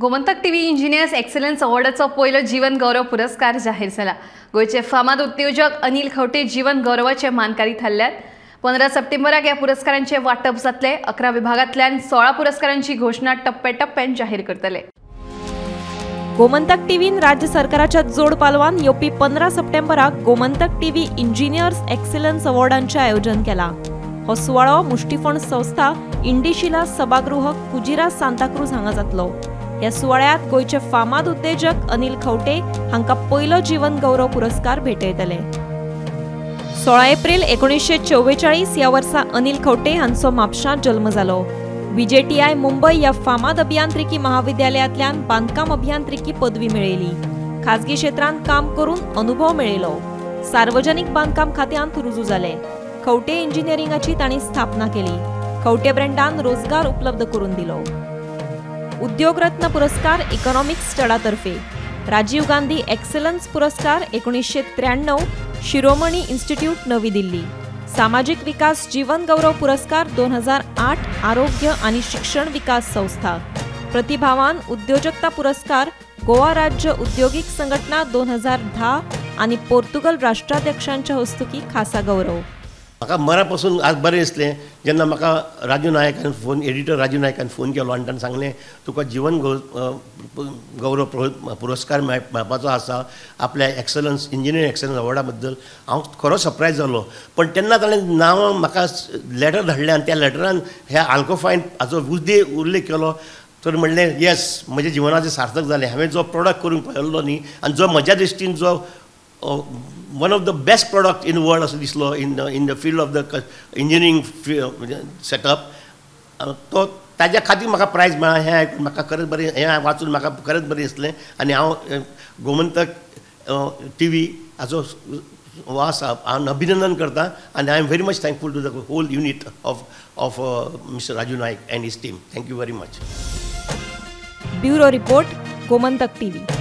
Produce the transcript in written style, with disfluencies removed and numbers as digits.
Gomantak TV engineers excellence अवॉर्डाचो पयलो जीवन गौरव पुरस्कार जाहीर जाला. गोंयचे फामाद उद्योजक अनिल खंवटे जीवन गौरवाचे मानकारी थारल्यात. 15 सप्टेंबराक ह्या पुरस्कारांचे वांटप जातले. 11 विभागांतल्यान 16 पुरस्कारांची घोशणा टप्प्याटप्प्यान जाहीर करतले. गोमंतक टीव्हीन राज्य सरकाराच्या जोड पालवान येवपी 15 सप्टेंबराक गोमंतक टीव्ही इंजिनियर्स एक्सलन्स अवॉर्डांचें आयोजन केलां. हो सुवाळो मुष्टिफंड संस्था इंडिशिला सभागृह कुजिरा सांताक्रूज हांगा जातलो. ह्या सुवाळ्यांत गोंयचे फामाद उद्देजक अनिल खंवटे हांकां पयलो जीवन गौरव पुरस्कार भेटयतले. 16 एप्रिल 1944 ह्या वर्सा अनिल खंवटे हांचो म्हापशांत जल्म जालो. VJTI Mumbai ह्या फामाद अभियांत्रिकी महाविद्यालयांतल्यान बांदकाम अभियांत्रिकी पदवी मेळयली. खाजगी क्षेत्रांत काम करून अनुभव मेळयलो. सार्वजनिक बांदकाम खात्यांत रुजू जाले. खंवटे इंजिनियरिंगाची तांणी स्थापना केली. खंवटे ब्रँडान रोजगार उपलब्ध करून दिलो. उद्योगरत्न पुरस्कार इकॉनॉमिक स्टडातर्फे, राजीव गांधी एक्सलन्स पुरस्कार 1993 शिरोमणी इन्स्टिट्यूट नवी दिल्ली, सामाजिक विकास जीवन गौरव पुरस्कार 2008 आरोग्य आणि शिक्षण विकास संस्था, प्रतिभावान उद्योजकता पुरस्कार गोवा राज्य औद्योगिक संघटना 2010 आणि पोर्तुगल राष्ट्राध्यक्षांच्या हस्तुकी खासा गौरव. म्हाका मरा पासून आज बरें दिसलें जेन्ना म्हाका राजू नायकान फोन, एडिटर राजू नायकान फोन केलो आनी ताणें सांगलें तुका जीवन गौरव पुरस्कार मेळपाचो आसा आपल्या एक्सलन्स इंजिनियरिंग एक्सलन्स अवॉर्डा बद्दल. हांव खरो सरप्रायज जालो. पण तेन्ना ताणें नांव म्हाका लेटर धाडलें आनी त्या लेटरान ह्या आल्कोफायन हाचो उल्लेख केलो. तर म्हणलें येस, म्हज्या जिवनाचें सार्थक जालें. हांवें जो प्रोडक्ट करूंक पळयल्लो न्ही आनी जो म्हज्या दृश्टीन जो one of the best product in the world असो दिसलो in the field of the engineering setup, तो ताज्या खातीर म्हाका प्रायज मेळ्ळा. हें आयकून म्हाका खरेंच बरें, हें वाचून म्हाका खरेंच बरें दिसलें. आनी हांव गोमंतक टीव्ही हाचो हो आसा हांव अभिनंदन करता आनी I am very much thankful to the whole unit of mister Raju Naik and his team. Thank you very much. Bureau report, Gomantak TV.